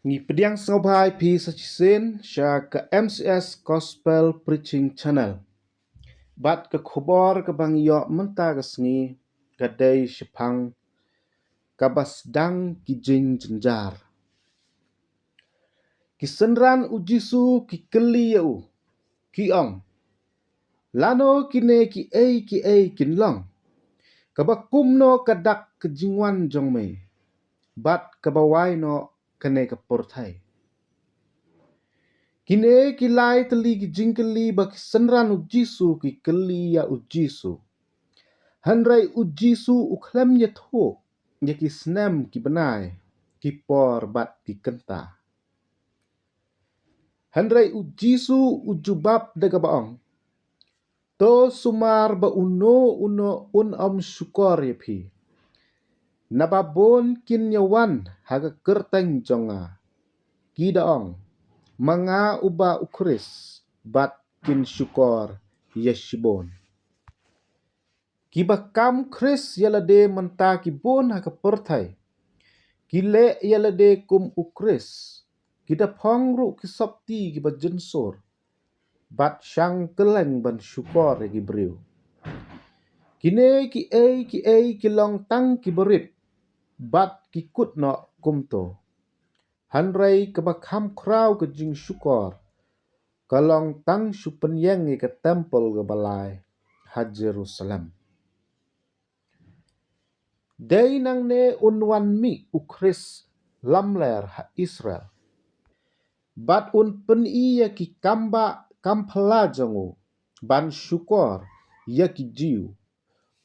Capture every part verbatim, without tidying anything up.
Ngi pdiang sngewbha ïa phi sa shisien sha ka M C S Gospel Preaching Channel. Bad ka khubor kaba ngi ïoh mynta ka sngi ka dei shaphang kaba sdang ki jingjynjar. Ki synran U Jisu ki kylli ïa u, ki ong, "Lano kine kiei kiei kin long? Kaba kumno ka dak ka jingwan jong me, bad kaba wai noh kane ka pyrthei?" Kine ki lai tylli ki jingkylli ba ki synran U Jisu ki kylli ïa U Jisu. Hynrei U Jisu u khlem ïathuh ïa ki snem, ki bnai, ki por bad ki kynta. Hynrei U Jisu u jubab da kaba ong, "To sumar ba uno uno un ym shukor ïa phi. Naba bun kin ïawan ha ka kyrteng jong nga, ki da ong, 'Ma nga uba U Khrist,' bad kin shukor ïa shibun. Kiba kam Khrist ïa lade mynta ki bun ha ka pyrthei. Ki leh ïa lade kum U Khrist. Ki da phong ruh ki sopti kiba jynsur, bad shang kylleng ban shukor ïa ki briew. Kine kiei kiei ki long tang kiba rit, bad ki kut noh kumto. Hynrei kaba kham khraw ka jingshukor ka long tang shu pynïeng ïa ka templ kaba lai ha Jerusalem. Dei nangne un wan mih U Khrist lamler ha Israel, bad un pyni ïa ki kambah kamphylla jong u ban shukor ïa ki Jiw.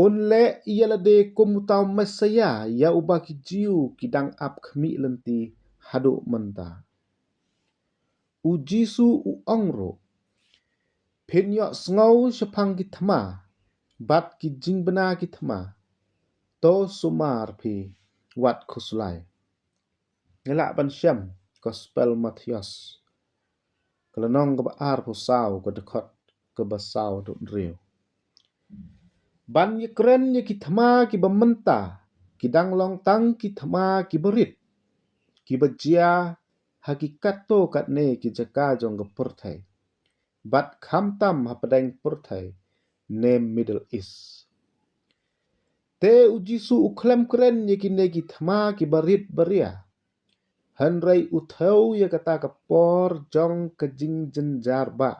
Un leh ïa lade kum uta u Messaïah ïa uba ki Jiw ki dang ap khmih lynti haduh mynta." U Jisu u ong ruh, "Phin ïohsngew shaphang ki thma bad ki jingbna ki thma. To sumar phi wat khuslai." Ngi lah ban shem Gospel Mathaios, ka lynnong kaba arphew saw, ka dkhot kaba saw haduh hynriew. Ban ïakren ïa ki thma kiba mynta, ki dang long tang ki thma kiba rit, kiba jia ha ki katto katne ki jaka jong ka pyrthei, bad khamtam hapdeng pyrthei ne Middle East. Te U Jisu u khlem kren ïa kine ki thma kiba rit baria, hynrei u thew ïa kata ka por jong ka jingjynjar bah,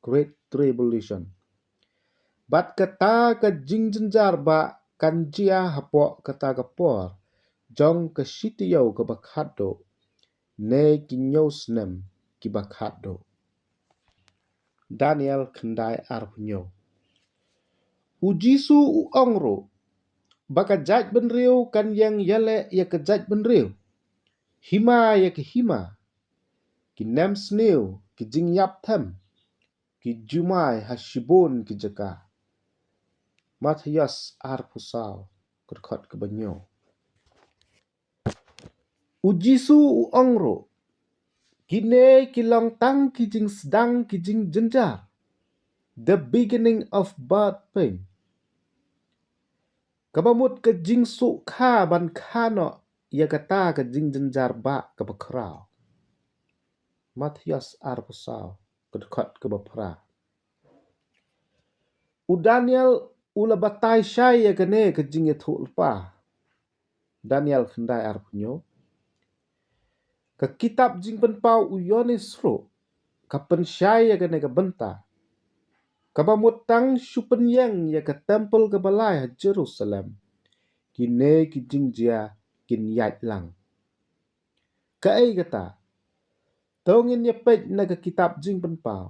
Great Tribulation. Bad kata ka jingjynjar bah kan jia hapoh kata ka por jong ka shitaïew kaba khatduh, ne ki hynñiew snem kiba khatduh. Daniel khyndai arphew hynñiew. U Jisu u ong ruh ba ka jaitbynriew kan ïeng ïaleh ïa ka jaitbynriew, hima ïa ka hima, ki nemsniew, ki jingïap them, ki jumai ha shibun ki jaka. Mathaios arphew saw, ka dkhot kaba hynñiew. U Jisu u ong ruh, kine ki long tang ki jingsdang ki jingjynjar, the beginning of birth pain. Kaba mut ka jingsuk kha ban kha noh ïa kata ka jingjynjar bah kaba khraw. Mathaios arphew saw, ka dkhot kaba phra. U Daniel u la batai shai ïa kane ka jingïathuhlypa. Daniel khyndai arphew hynñiew. Ka kitab Jingpynpaw u Ïoannis ruh ka pynshai ïa kane ka bynta. Kaba mut tang shu pynïeng ïa ka templ kaba lai ha Jerusalem, kine ki jingjia kin ïaid lang. Kaei kata? To ngin ïa peit na ka kitab Jingpynpaw.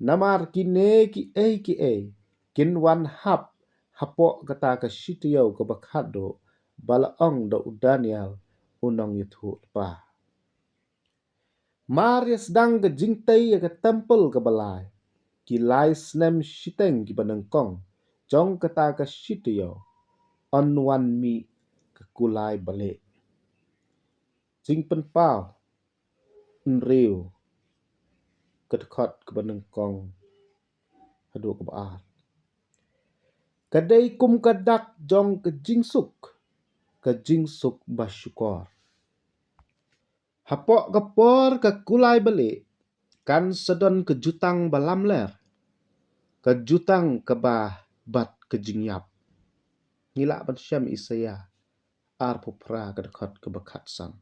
Namar kine kiei kiei kin wan hap hapoh kata ka shitaïew kaba khatduh ba la ong da u Daniel u nongïathuhlypa. Mar ïa sdang ka jingtei ïa ka templ kaba lai, ki lai snem shiteng kiba nyngkong jong kata ka shitaïew, yn wan mih ka kulai balieh. Jingpynpaw hynriew, ka dkhot kaba nyngkong haduh kaba ar. Ka dei kum ka dak jong ka jingsuk, ka jingsuk ba shukor. Hapoh ka por ka kulai balieh kan sa don ka jutang ba lamler, ka jutang kaba bad ka jingïap. Ngi lah ban shem Isaïah arphew phra ka dkhot kaba khatsan.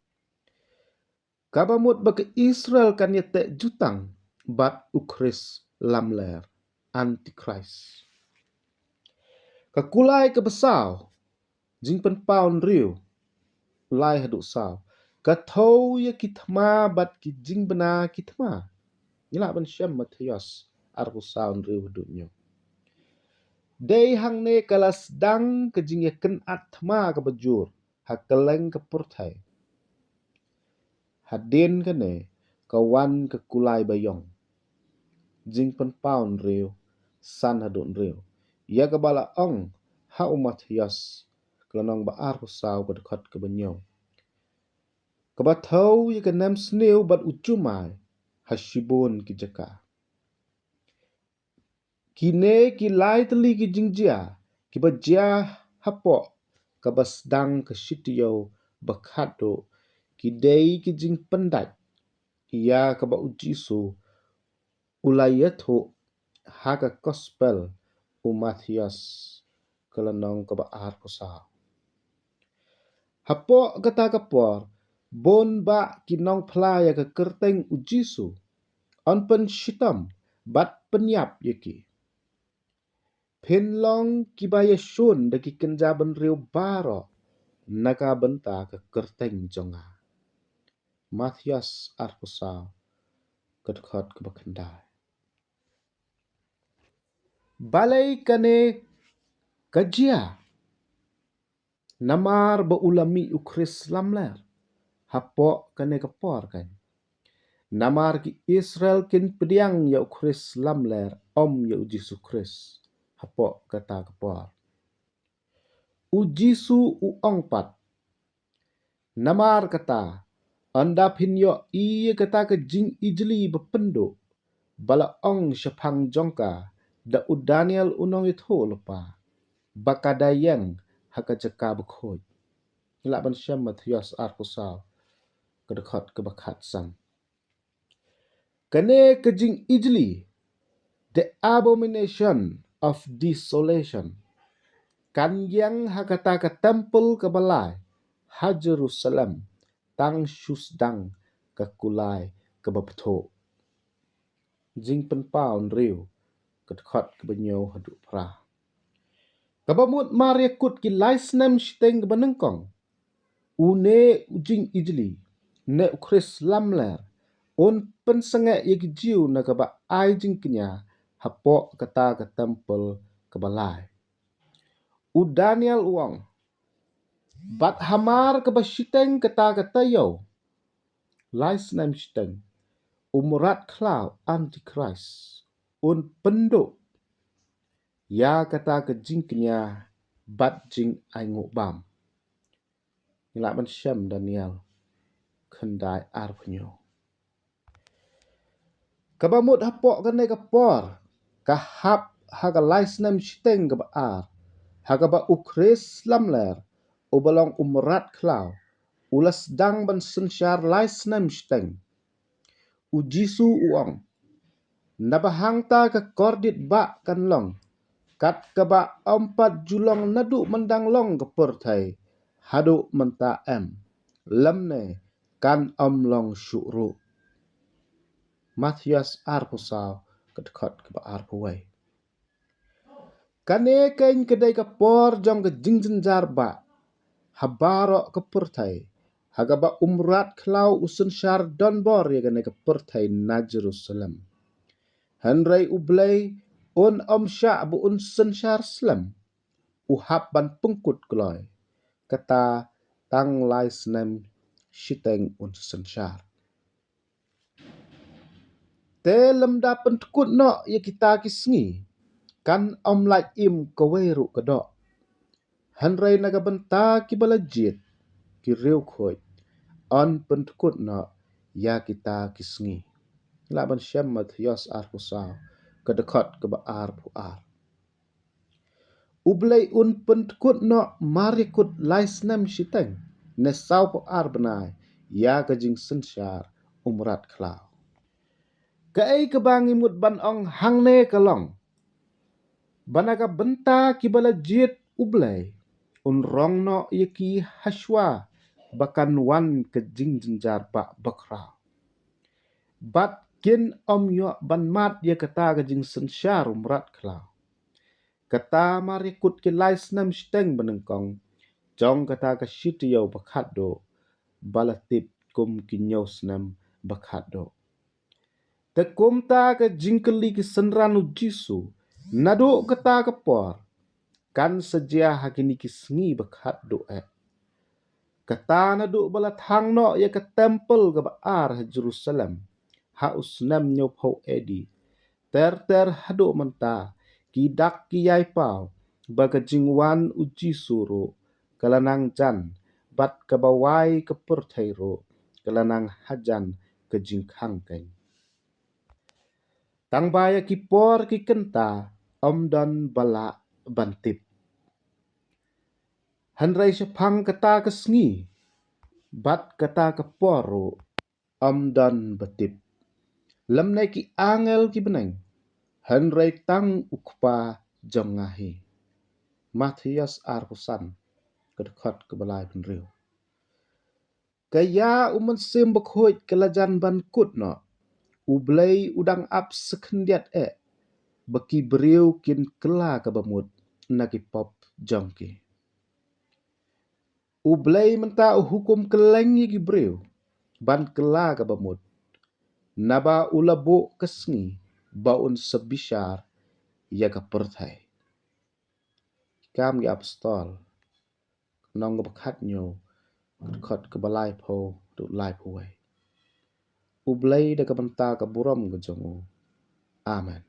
Kaba mut ba ka Israel kan ïateh jutang bad u Khrist lamler, Antichrist. Ka kulai kaba saw, Jingpynpaw hynriew, lai haduh saw. Ka thew ïa ki thma bad ki jingbna ki thma. Ngi lah ban shem Mathaios arphew saw, hynriew haduh hynñiew. Dei hangne ka la sdang ka jingïakynad thma kaba jur ha kylleng ka pyrthei. Hadien kane ka wan ka kulai baïong. Jingpynpaw hynriew, san haduh hynriew. Ïa kaba la ong ha u Mathaios, ka lynnong ba arphew saw, ka dkhot kaba hynñiew. Kaba thew ïa ka nemsniew bad u jumai ha shibun ki jaka. Kine ki lai tylli ki jingjia kiba jia hapoh kaba sdang ka shi taïew ba khatduh, ki dei ki jingpyndait ïa kaba u Jisu u la ïathuh ha ka Gospel u Mathaios, ka lynnong kaba arphew saw. Hapoh kata ka por, bun bah ki nongphla ïa ka kyrteng u Jisu yn pynshitom bad pynïap ïa ki. Phin long kiba ïashun da ki kynja bynriew baroh na ka bynta ka kyrteng jong nga. Mathaios arphew saw, ka dkhot kaba khyndai. Balei kane ka jia? Namar ba u la mih u Khrist lamler hapoh kane ka por, kan? Namar ki Israel kin pdiang ïa u Khrist lamler, ym ïa u Jisu Khrist, hapoh kata ka por. U Jisu u ong pat, namar kata, ynda phin ïohi ïa kata ka jingijli ba pynduh ba la ong shaphang jong ka da u Daniel u nongïathuhlypa, ba ka da ïeng ha ka jaka bakhuid. Ngi lah ban shem Mathaios arphew saw, ka dkhot kaba khatsan. Kane ka jingijli, the abomination of desolation, kan ïeng ha kata ka templ kaba lai ha Jerusalem tang shu sdang ka kulai kaba bthuh. Jingpynpaw hynriew, ka dkhot kaba hynñiew haduh phra. Kaba mut mar ïa kut ki lai snem shiteng kaba nyngkong, une u jingijli, ne u Khrist lamler, un pynsangeh ïa ki Jiw na kaba ai jingkñia hapoh kata ka templ kaba lai. U Daniel u ong, bad hamar kaba shiteng kata ka taïew, lai snem shiteng, u mrad khlaw Antichrist un pynduh ïa kata ka jingkñia bad jingainguh bam. Ngi lah ban shem Daniel khyndai arphew hynñiew. Kaba mut hapoh kane ka por, ka hap ha ka lai snem shiteng kaba ar, ha kaba u Khrist lamler, uba long u mrad khlaw, u la sdang ban synshar lai snem shiteng. U Jisu u ong, naba hangta ka kordit bah kan long, kat kaba ym pat ju long naduh myndang long ka pyrthei haduh mynta em, lymne kan ym long shuh ruh. Mathaios arphew saw, ka dkhot kaba arphew wei. Kane keiñ ka dei ka por jong ka jingjynjar bah ha baroh ka pyrthei, ha kaba u mrad khlaw u synshar donbor ïa kane ka pyrthei na Jerusalem. Hynrei U Blei un ym shah ba un synshar slem, u hap ban pynkut kloi. Kata tang lai snem shiteng un synshar. Te lymda pyntkut noh ïa kita ki sngi, kan ym lait im kawei ruh ka doh. Hynrei na ka bynta kiba la jied, ki riewkhuid, yn pyntkut noh ïa kita ki sngi. Lah ban shem Mathaios arphew saw, ka dkhot kaba arphew ar. U Blei un pyntkut noh mar ïa kut lai snem shiteng, ne sawphew ar bnai, ïa ka jingsynshar u mrad khlaw. Kaei kaba ngi mut ban ong hangne ka long ba na ka bynta kiba la jied U Blei, un rong noh ïa ki hashwa ba kan wan ka jingjynjar ba bakhraw. Bad kin ym ïoh ban mad ïa kata ka jingsynshar u mrad khlaw. Kata mar ïa kut ki lai snem shiteng banyngkong jong kata ka shi taïew ba khatduh, ba la tip kum ki hynñiew snem ba khatduh. Te kumta ka jingkylli ki synran U Jisu, naduh kata ka por kan sa jia ha kine ki sngi ba khatduh eh. Kata naduh ba la thang noh ïa ka templ kaba ar ha Jerusalem ha u snem hynñiewphew A D, ter ter haduh mynta, ki dak ki ïai paw ba ka jingwan U Jisu ruh ka la nang jan, bad kaba wai ka pyrthei ruh ka la nang hajan ka jingkhang keiñ. Tang ba ïa ki por ki kynta ym don ba lah ban tip. Hynrei shaphang kata ka sngi bad kata ka por ruh ym don ba tip, lymne ki angel kiba neng, hynrei tang U Kpa jong nga hi. Mathaios arphew san, ka dkhot kaba laiphew hynriew. Ka ïa U Mynsiem Bakhuid ka la jan ban kut noh, U Blei u dang ap sa khyndiat eh ba ki briew kin kylla kaba mut na ki pop jong ki. U Blei mynta u hukum kylleng ïa ki briew ban kylla kaba mut, naba u la buh ka sngi ba un sa bishar ïa ka pyrthei. Ki Kam ki Apostol, lynnong kaba khathynñiew, ka dkhot kaba laiphew haduh laiphew wei. U Blei da ka bynta ka burom ka jong u. Amen.